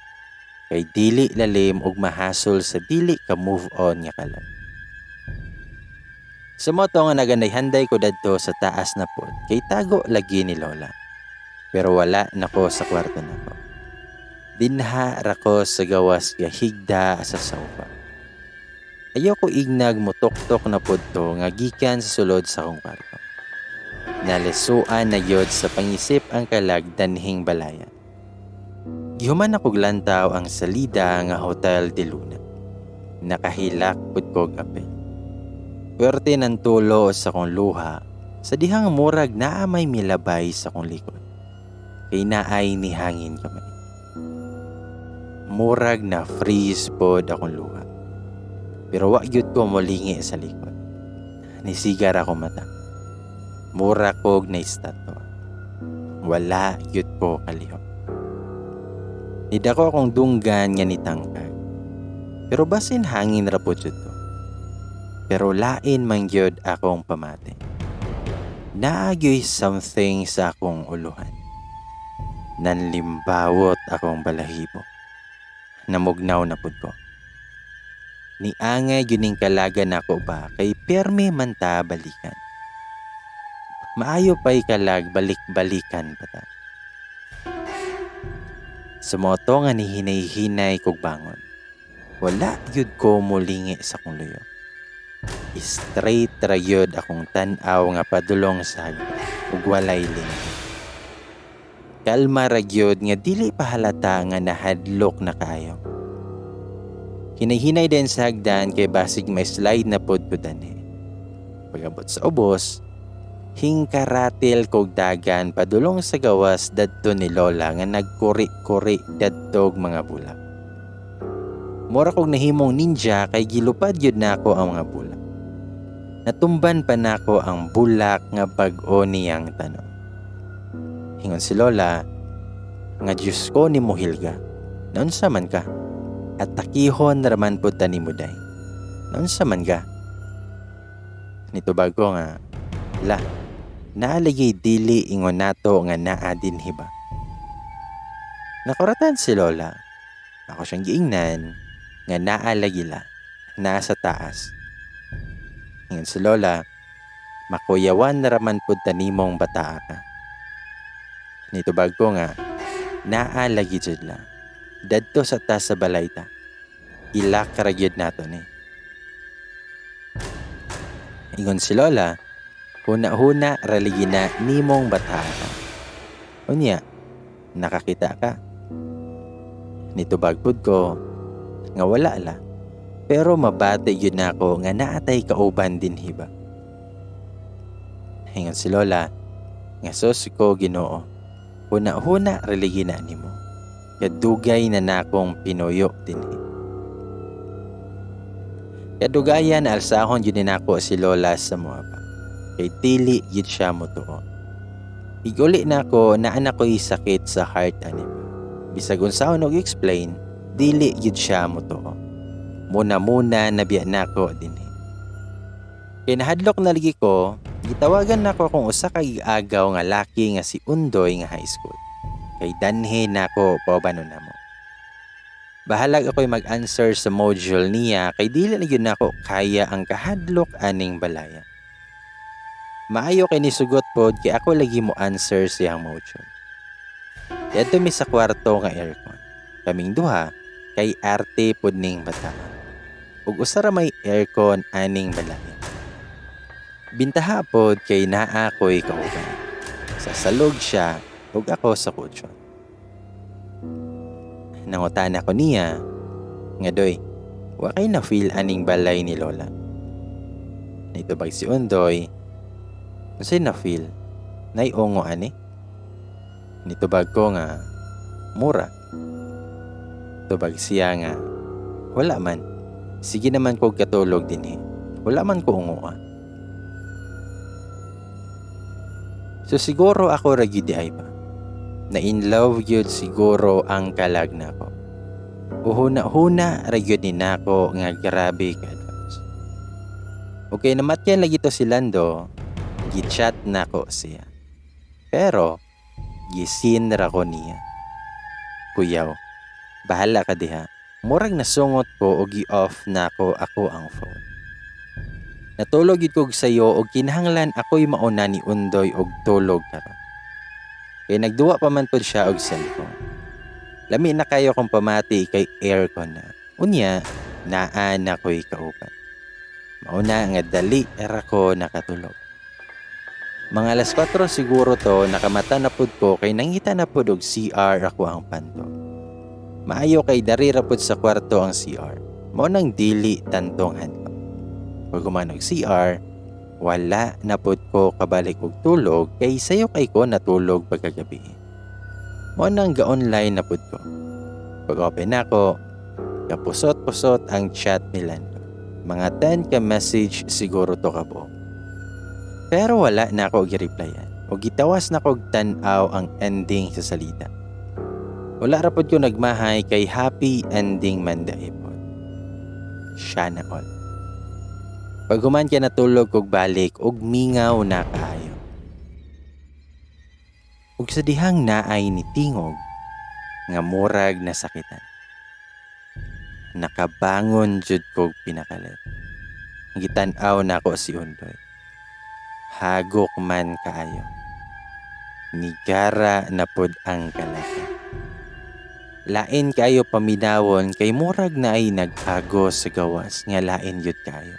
Kay dili lalim og mahasol sa dili ka move on nga kalag. Sa moto nga naganday-handay ko dadto sa taas na pod, kay tago lagi ni Lola. Pero wala nako sa kwarto nako. Dinha ra ko sa gawas gahigda sa sofa. Ayoko ignag motuktok na pod to nga gikan sa sulod sa akong kwarto. Nalisuan na yod sa pangisip ang kalag danhing balaya. Gihuman akog lantaw ang salida nga Hotel de Luna. Nakahilak pud kog apel. Puwerte ng tulo sa kong luha sa dihang murag naa may milabay sa kong likod. Kay naay ni hangin kamay. Murag na freeze pod akong luha. Pero wa gyud ko molingi sa likod. Nisigar ako mata. Mura kog na estatwa. Wala gyud ko kalihok. Nidako akong dunggan nga nitangkag. Pero basin hangin ra po jud to. Pero lain man gyud akong pamati. Naa gyoy something sa akong uluhan. Nanlimbawot akong balahibo. Namugnaw na pud ko. Niangay gyud ning kalagan nako ba kay permi man ta balikan. Maayo pa'y kalag balik-balikan pa ta. Sumoto nga ni hinay-hinay kog bangon. Wala gyud ko mulingi sa kong luyo. Straight ra gyud akong tan-aw nga padulong sa hagdan ug walay lingi. Kalma ra gyud nga dili pa halata nga nahadlok na kaayo. Hinay-hinay din sa hagdan kay basig may slide na pod ko danhi. Pag-abot sa ubos, hingkaratil kog dagan padulong sa gawas dadto ni Lola nga nagkuri-kuri dadtog mga bulak. Mura kog nahimong ninja kay gilupad gyud nako ang mga bulak. Natumban pa nako ang bulak nga bag-o niyang tanom. Ingon si Lola, nga Diyos ko ni Mohilga, naunsa man ka? At takihon raman pud ta nimo day. Naunsa man ka? Nitubag ko nga, la, naalagay dili ingon nato nga naa dinhi ba? Nakuratan si Lola. Ako siyang giingnan nga naa lagi la, naa sa taas. Ingon si Lola, makuyawan na raman pud ta nimong bataa ka. Nitubag ko nga, naa lagi jud la. Dadto sa taas sa balay ta. Ilak ra gyud nato ni. Ingon si Lola, huna-huna raligi na nimong bataa ka. Unya, nakakita ka. Nitubag pud ko nga wala la. Pero mabati gyud nako nga naatay kauban dinhi ba. Ingon si Lola, nga sus ko Ginoo, huna-huna raligi na nimo. Kadugay na nakong pinuyo dinhi. Kadugayan alsahon gyud ni nako si Lola sa muaba. Kay dili gyud siya motuo. Iguli nako na anak ko'y sakit sa heart ani ba. Bisag unsaon og explain, dili gyud siya motuo. Muna-muna nabiya nako dinhi. Kay nahadlok na lagi ko, gitawagan nako akong usa ka giagaw nga laki nga si Undoy nga high school. Kay danhi nako paubanon namo. Bahalag ako'y mag-answer sa module niya kay dili na gyud nako kaya ang kahadlok aning balaya. Maayo kay nisugot pod kay ako lagi mo answer siyang module. Diadto mi sa kwarto nga aircon. Kaming duha kay arte pod ning bata. Ug usa ra may aircon aning balaya. Bintaha pod kay naa ko'y kauban. Sa salog siya ug ako sa kutson. Nangutana ko niya nga doy, wa kay na feel aning balay ni Lola. Nitubag si Undoy, unsay na feel? Nay-ungo ani? Nitubag ko nga mura. Tubag siya nga wala man. Sige naman kog katulog dinhi. Wala man ko ungoa. So siguro ako ra gyud di ay ba. Na in love gyud siguro ang kalag nako. Uhuna-huna ra gyud ni nako nga grabe ka advance. Okay, namatyan lagi to si Lando, gi-chat nako siya. Pero gisin ra ko niya. Kuyaw, bahala ka diha. Murag nasungot ko og gi-off nako ako ang phone. Natulog gyud kog sayo og kinahanglan ako'y mauna ni Undoy og tulog karon. Kay nagduwa pa man pod siya og cellphone. Lami na kayo kung pamati kay aircon na. Unya, naa na ko'y kauban. Mauna nga dali ra ko nakatulog. Mga alas 4 siguro to, nakamata na pud ko kay nangita na pud og CR ako ang panto. Maayo kay dari ra pud sa kwarto ang CR. Mao nang dili tantong hadlok. Pag human og CR, wala na pud ko kabalik og tulog kay sayo kay ko natulog pagkagabi. Mao nang ga-online na pud ko. Pag open nako, kapusot-pusot ang chat ni Lando. Mga 10 ka message siguro to kabuok. Pero wala na ako gi-replyan. O gitawas na kog tan-aw ang ending sa salita. Wala ra pud ko nagmahay kay happy ending man diay pod. Siya na all. Pag human ka natulog kog balik og mingaw na kaayo. Ug sa dihang naay ni tingog nga murag nasakitan. Nakabangon jud kog pinakalit. Gitan-aw nako si Undoy. Hagok man kaayo. Nigara na pod ang kalaka. Lain kaayo paminawon kay murag naay nag-agos sa gawas nga lain gyud kaayo.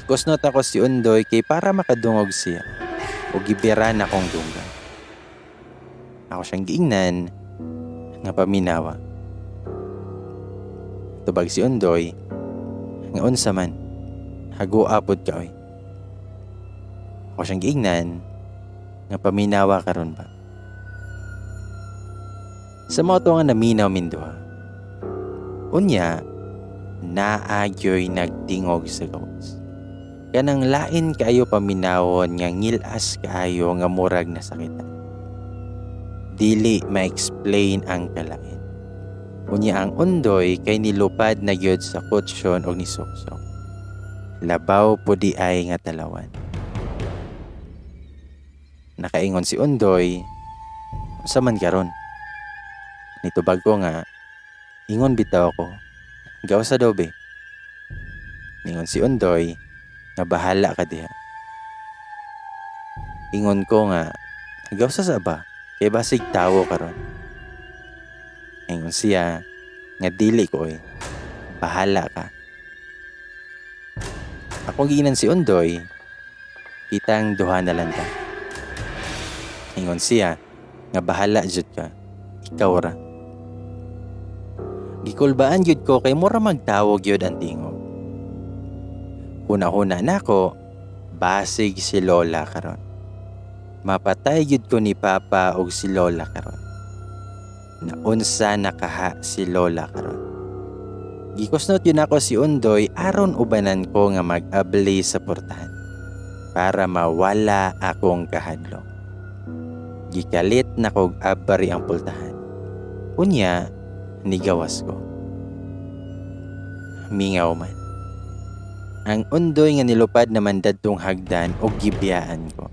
Kusnot ako si Undoy kay para makadungog siya o gibira na akong dunggan. Ako siyang giingnan nga paminawa. Tubag si Undoy nga unsa man, hagoa pod ka oy. Ako siyang giingnan nga paminawa karon ba. Sa mao to nga naminaw minduha. Unya, naagyoy nagtingog sa gawas. Kanang lain kaayo paminawon nga ngilas kaayo nga murag nasakitan. Dili ma-explain ang kalain. Unya ang Undoy kay nilupad na gyud sa kutsyon og nisuksok. Labaw po di ay nga talawan. Nakaingon si Undoy, unsa man karon? Nitubag ko nga, ingon bitaw ko, gawas sa dobe. Ningon si Undoy, nga bahala ka diha. Ingon ko nga, gawas sa ba? Kay basig tawo karon. Ingon siya, nga dili ko oy. Bahala ka. Akong giinan si Undoy, kitang duha na lang ta. Ingon siya, nga bahala jud ka. Ikaw ra. Gikulbaan jud ko kay mura magtawog gyud ang tingog. Huna-huna nako, basig si Lola karon. Mapatay gyud ko ni Papa og si Lola karon. Naunsa nakaha si Lola karon. Gikusnot yun ako si Undoy aron ubanan ko nga mag-abli sa portahan para mawala akong kahadlok. Gikalit na kog abari ang pultahan. Unya, nigawas ko. Mingaw man. Ang Undoy nga nilupad naman dadtong hagdan og gibiyaan ko.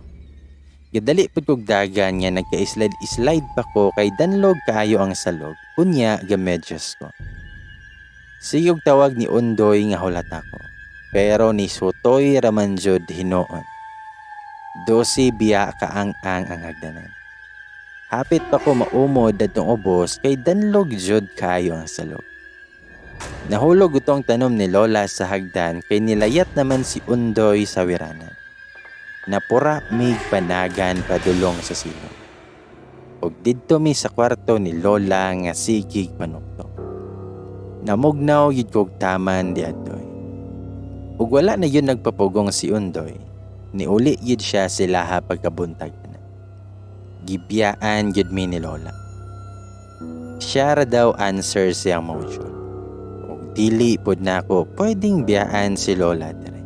Gadali pud kog dagan nga nagka-slide-slide pa ko kay danlog kaayo ang salog. Unya gamedyas ko. Sigog tawag ni Undoy nga hulat ako. Pero ni sutoy raman jud hinuon. 12 biya kaang-ang ang hagdanan. Hapit pa ko maumod dadtong ubos kay danlog jud kaayo ang salog. Nahulog utong tanom ni Lola sa hagdan kay nilayat naman si Undoy sa wiranan. Napura mig panagan padulong sa silong. Og didto mi sa kwarto ni Lola nga sigig panuktok. Namugnaw yun kog taman di adtoy. Ug wala na yun nagpapugong si Undoy. Niuli yun siya silaha pagkabuntag na. Gibiyaan yun mi ni Lola. Siya ra daw answer siyang motion. Ug dili pod nako pwedeng biyaan si Lola dire.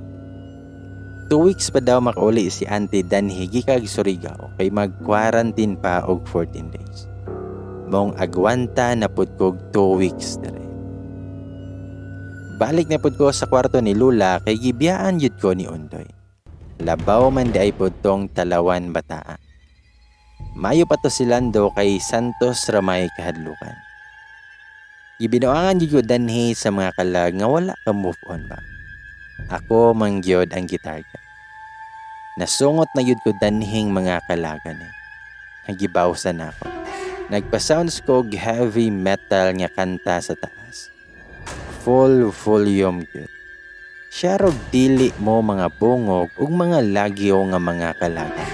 2 weeks pa daw makauli si Auntie Danhi gikag Surigao kay mag-quarantine pa og 14 days. Mong agwanta na pud kog 2 weeks dire. Balik na pud ko sa kwarto ni Lula kay gibiyaan yud ko ni Undoy. Labaw man di ay pud tong Talawan bataa. Mayo pa to si Lando kay Santos Ramay kahadlukan. Gibinuangan yud ko danhi sa mga kalag nga wala ka move on ba. Ako mangyod ang gitarga. Nasungot na yud ko danhing mga kalagan eh. Nagibawsan ako. Nagpa-sounds ko og heavy metal nga kanta sa taas. Full volume gyud. Siya rog dili mo mga bungog ug mga lagyo nga mga kalagan.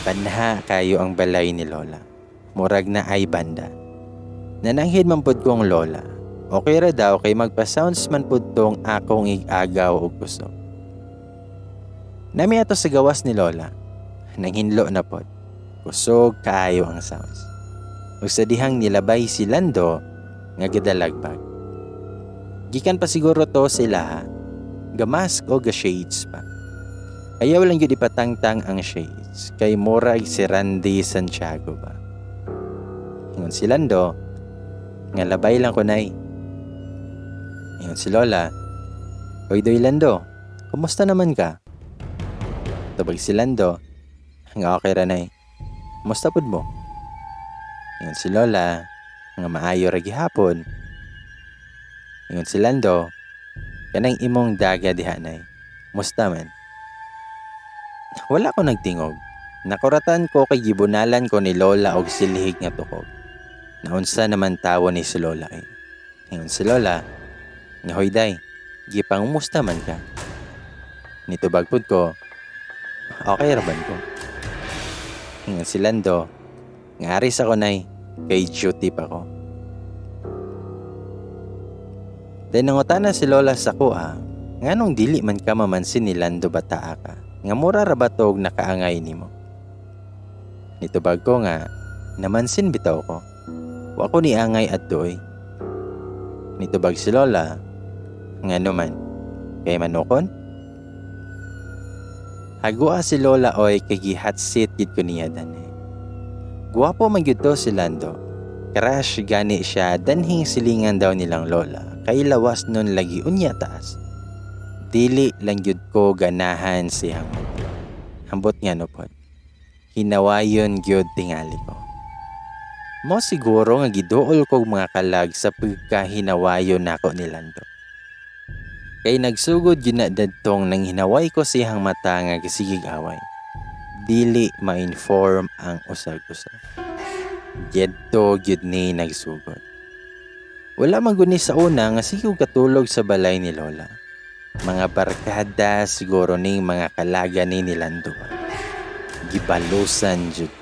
Banha kayo ang balay ni Lola. Murag na ay banda. Nananghid man pud kong Lola. Okay ra daw kay magpa-sounds man pud tong akong ig-agaw og kusog. Nami ato sa gawas ni Lola. Nanghinlo na pod. Kusog kaayo ang sounds. Ug sa dihang nilabay si Lando nga gidalagbag. Gikan pa siguro to sila ha. Gamask o ga-shades pa. Ayaw lang gyud ipatangtang ang shades kay murag si Randy Santiago ba. Ingon si Lando nga labay lang ko, nay. Ingon si Lola, "Hoy doy Lando, kumusta naman ka?" Tubag si Lando nga okay ra, nay. Kumusta pud mo? Ingon si Lola nga maayo ra gihapon. Ingon si Lando, "Kanang imong daga diha, nay. Musta man?" Wala ko nagtingog. Nakuratan ko kay gibunalan ko ni Lola og silhig nga tukog. Naunsa naman tawo ni si Lola eh. Ingon si Lola, nga hoy day, gipangumusta man ka. Nitubag pud ko, okay ra ban ko. Ingon si Lando, nga aris ako, nay, kay duty pa ko. Then nangutana si Lola sa kuha, nganong dili man ka mamansin ni Lando bataa ka, nga mura ra ba tog nakaangay nimo? Nitubag ko nga, namansin bitaw ko. Wa ko ni angay adto oy. Nitubag si Lola, ngano man, kay manukon? Hagua si Lola oy kay gihat seat gid ko niya danhi. Guwapo man gyud to si Lando. Crush gani siya danhing silingan daw nilang lola kay lawas nun lagi unya taas. Dili lang gyud ko ganahan siyang mata. Ambot nga no pod. Hinawayon gyud tingali ko. Mo siguro nga giduol kog mga kalag sa pagkahinawayon nako ni Lando. Kay nagsugod gyud na dadtong nang hinaway ko siyang mata nga gisigig away. Dili ma-inform ang usag-usa. Diyadto gyud ni nagsugod. Wala man gud ni sa una nga sige og katulog sa balay ni Lola. Mga barkada siguro ning mga kalaga ni Lando ba. Gibalusan jud ko.